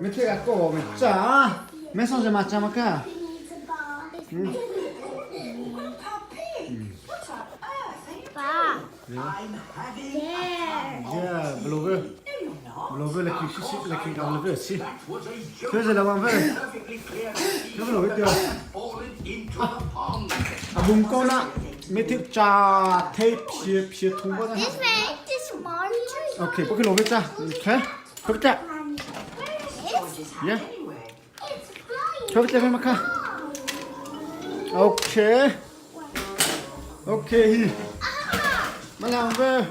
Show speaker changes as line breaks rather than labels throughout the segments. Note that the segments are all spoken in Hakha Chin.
Mi thil a ko mi cha. Me song ma cha ma ka. Yeah, blower. Blower la ki si la ki kam la si. Thế giờ là bằng về. Thế mà biết được. A bung ko na mi thil cha thei phia phia thung ba na.
This way, this monster.
Okay, bốc cái lỗ với cha. Okay. Khớp cha. Yeah. Khớp cha với maka. Okay. Okay hi. Mà làm về.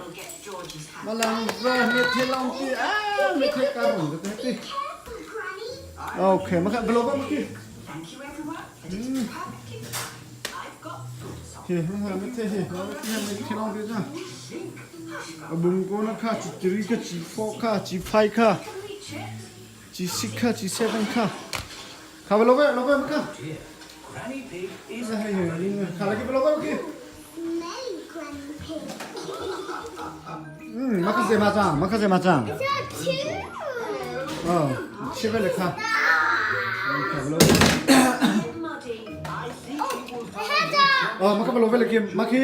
Mà làm về mi thil long ti a mi thil karung te ti. Okay, maka belum apa maki? Hi, maka mi thil hi, mi thil long ti cha. A bung ko na kha chi 3 kha chi 4 kha chi 5 kha chi 6 kha chi 7 kha. Kha belum apa, belum apa maka? Kha lagi belum apa maki? Maka se ma chang, maka se ma chang. Oh, chi về kha. Kha belum. Oh, maka belum về lagi, maki.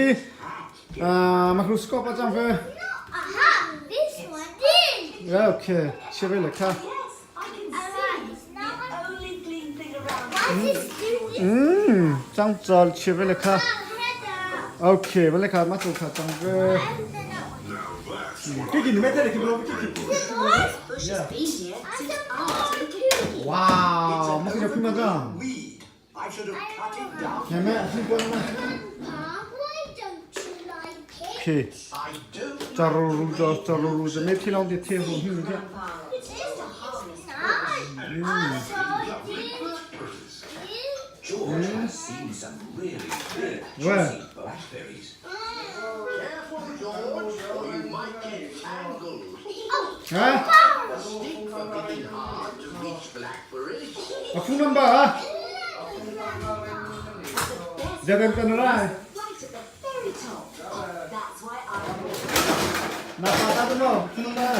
Ah, microscope a chang ve.
Aha, this one did.
Yeah, okay. Chi về kha. Chang chal chi về kha. Okay, về kha ma chu kha chang ve. Cái gì mẹ thế này cái belum cái gì? Wow, maka jauh ma chang. Nhà mẹ xin quân mà. Okay. Charo ru cho charo ru cho mẹ phi long thì thiêu hùng hùng thế.
George has seen some really big,
Where?
juicy blackberries.
Careful, George, or you might get tangled.
Hả?
The sticks are getting hard to reach blackberries.
À phun number à? Giờ em cần ra. Na pa ta no, phun number.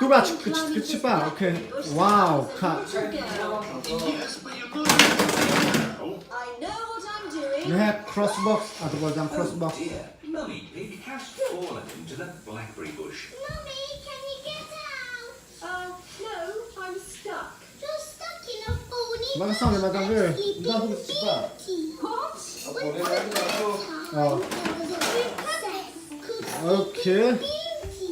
Tu ba cái cái chi pa, okay. Wow, kha.
Yes, but you're not.
I know what I'm doing.
Nó have crossbox, à tôi gọi rằng crossbox.
Dear, Mummy Pig has fallen into the blackberry bush.
Mummy, can you get out?
No, I'm stuck.
You're stuck in a phony
Mà cái xong thì mà tao về, tao không chi pa.
What?
Ờ. Okay.
Beauty.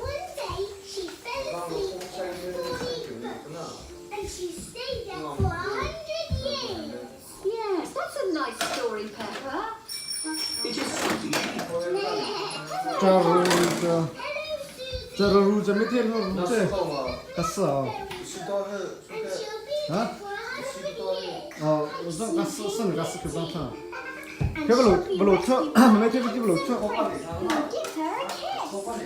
One day she fell asleep in a thorny bush, and she stayed there for 100 years.
Yes, that's a nice story, Peppa.
It is Susie Sheep.
Charo ru cho.
Hello, Susie.
Charo ru cho mấy thiên nó thế. Cắt sợ.
And she'll be
Hả?
there for 100 years.
Ờ, nó cắt sợ sân cắt sợ cái sao thằng. Cái bờ lỗ bờ lỗ thơ, mấy thiên cái bờ lỗ thơ.
We'll give her a kiss. Mummy is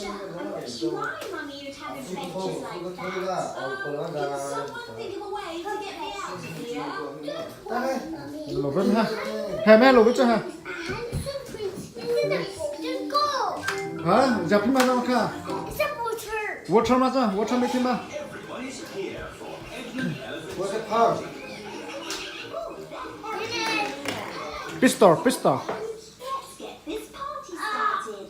having an adventure.
Why, Mummy, you'd have adventures like that? Can someone think of a way to get me out of here?
Lỗ bên ha. Hè mẹ lỗ bên cho ha.
A handsome prince in the just go.
Hả? Giờ phim mà nó kha.
It's a water.
Water mà sao? Water mấy thiên mà.
Everyone is here for Edmund Elephant's
Pistol, pistol.
Let's get this party started.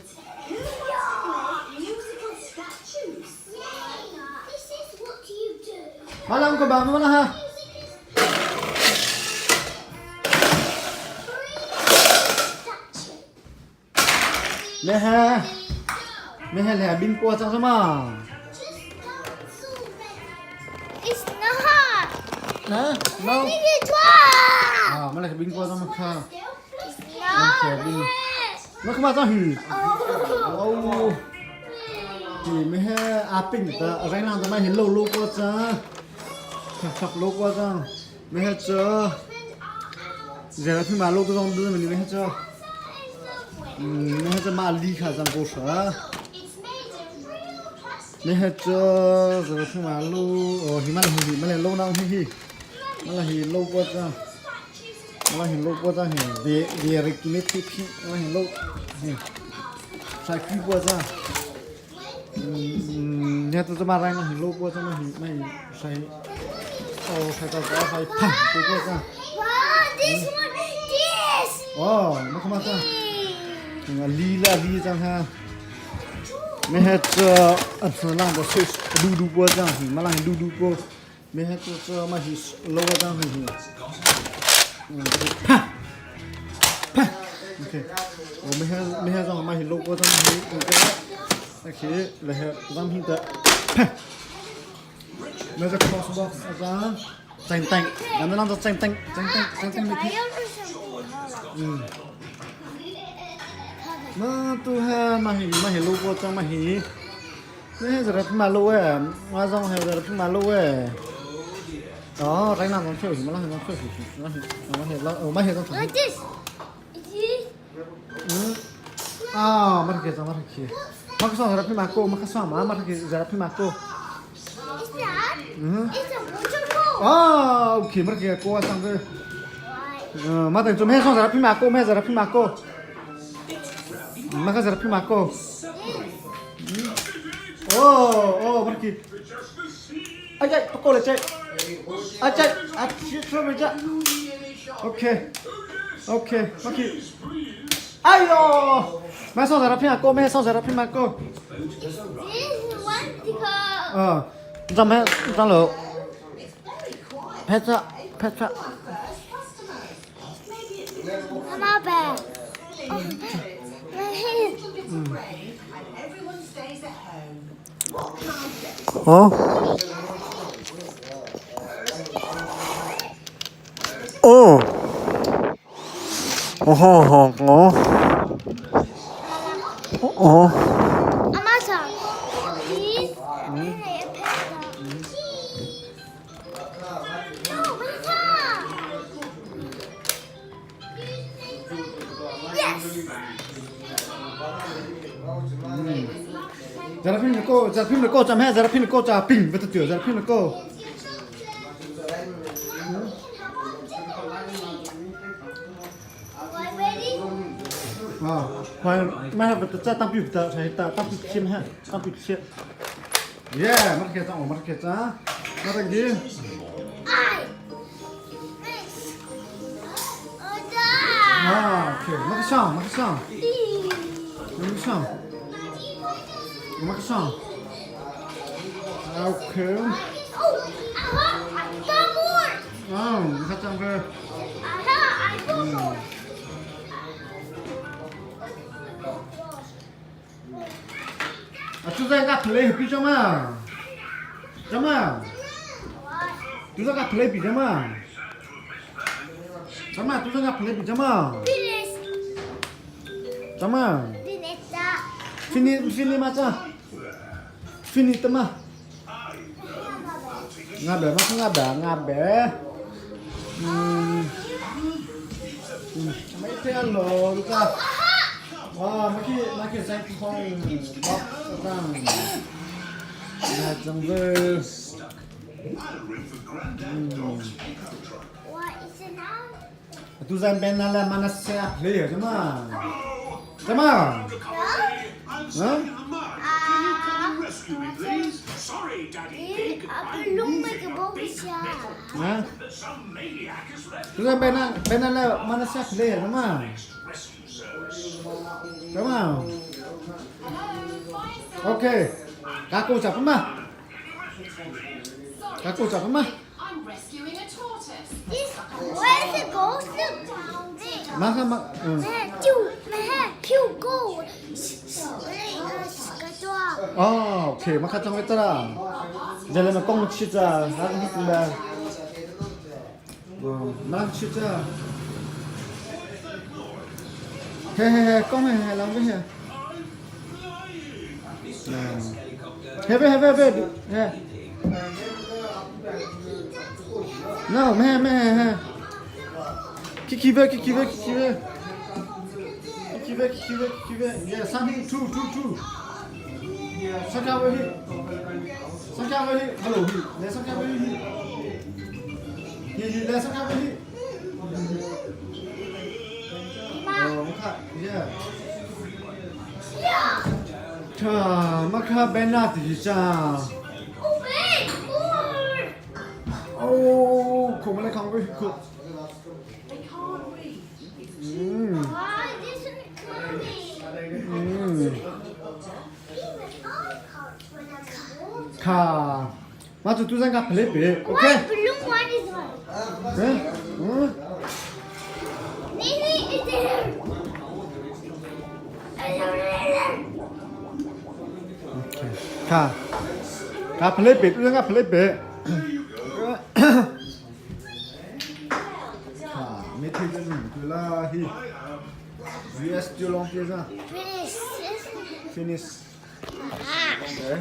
Who wants to play musical statues?
Yay! This is what you do.
Mà làm có bà mà là ha.
Music is statue.
Mẹ ha. Mẹ ha là binh qua sao mà.
Just dance already. It's not.
Nè, no.
It's not.
À, mà là binh qua sao mà kha.
It's not.
binh. Nó không mà sao hử.
Oh.
Oh. Thì mẹ ha à pin ta rảnh làm tao mày hiện lâu lâu qua cha. Chọc chọc lâu qua cha. Mẹ ha chờ. Giờ là phim mà lâu tôi dòng đưa mình mẹ ha chờ. Mẹ ha chờ mà ly khả rằng cô sợ.
It's made of real plastic.
Mẹ ha chờ giờ là phim mà lâu ờ hi mà là hi mà là lâu nào hi hi. Mà là hi lâu qua cha.
Statues
Mà là hi lâu qua cha hi. Về về rồi cái mẹ phi mà hi lâu. Hi. Sai pi bua cha. Nhà tôi mà ra mà lô qua cho mà mày sai oh sai tao có sai phẳng tôi qua ra.
Wow, this one, this.
Oh, mà không mà ra. Li la li chẳng ha. Mẹ hết cho ăn sờ lang đó sai đu đu qua ra mà lang đu đu qua. Mẹ hết cho mà hi lô qua ra hi. 啪啪，OK，我们还没还让我们去路过咱们去那个，那去来咱们的啪，那个 crossbox 啊，整灯，咱们让它整灯，整灯，整灯没听。嗯。那都还嘛去嘛去路过咱嘛去，那是个嘛路哎，我上还是个嘛路哎。哦，来那张票去，嘛那张票去，那那那那嘛那张
Like this. This.
嗯，啊，马克上马克，马克上这匹马狗，马克上马马克这匹马狗。
Is that?
嗯。
It's a waterfall.
啊，OK，马克过上个，嗯，马等准备上这匹马狗，买这匹马狗，马克这匹马狗。哦哦，马克，哎呀，不过来这，哎这，啊，去出门这，OK，OK，马克。哎呦，买上这匹马狗，买上这匹马狗。
This one because
嗯，咱们咱楼，拍照拍照，
Mama bear. Oh, my hand.
哦，哦，哦吼吼哦，哦，
阿妈上 This and a panda. No, wait up. Yes.
在那拼了个，在拼了个，咱们还在那拼了个，咱并不得掉，在那拼了个。
Ready?
啊，欢迎，马上不得再当比不得，才当当比切嘛，当比切。耶，马上开张，我马上开张，马上给。
I. This. Oh, da.
啊，OK，马上马上，马上，马上。OK，
Oh, aha, I got more.
嗯，你看张哥，
Aha, I got more.
啊，就在那 play 比较嘛，怎么？就在那 play 比较嘛，怎么？就在那 play 比较嘛，
Finish.
怎么？
Finish that.
Fini fini macam. Fini tema. Ngabe masuk ngabe ngabe. Hmm. Mấy thế lồ ta. Wow, mấy cái mấy cái danh phong bóc rằng là chẳng về.
What is it now?
Tu danh bên là mà nó sẽ play chứ mà. Chứ mà.
No?
Hả?
Ah.
Rescue me, please. Sorry, Daddy Pig.
Apa lu make a box ya?
Hả?
Some maniac has left
Tu danh bên là bên là mà nó sẽ play chứ mà.
rescue service.
Đúng không? Ok. Các cô chào mà. Các cô chào mà.
I'm rescuing a tortoise.
This where's the ghost down there?
Má không mà. Ừ.
Mẹ chú, mẹ piu go.
Ờ, ok, má khát trong cái tara. Giờ là mà con chi ra, nó cũng hết mà. Ừ, má chi ra. He he he, con he he làm cái he. He he he he he. No, mẹ mẹ he. Kiki ve kiki ve kiki ve. Kiki ve kiki ve kiki ve. Yeah, something two two two. Yeah, sakha ve hi. Sakha ve hi. Hello hi. Le sakha ve hi. Hi hi le sakha ve hi. Oh, mukha. Yeah.
Yeah.
Tha makha bena ti cha.
Oh, Ben, more.
Oh, khong le khong với khu.
Why isn't it coming? Even I can't when I'm in water.
Kha. Ma tu tu zang ka play pe. Okay.
One blue one is one.
Eh? Hmm.
Nini is there.
Okay. Kha. Ka play pe tu zang ka play pe. Kha, me thei zang tu la hi. US tu long pe za.
Finish.
Finish. Okay.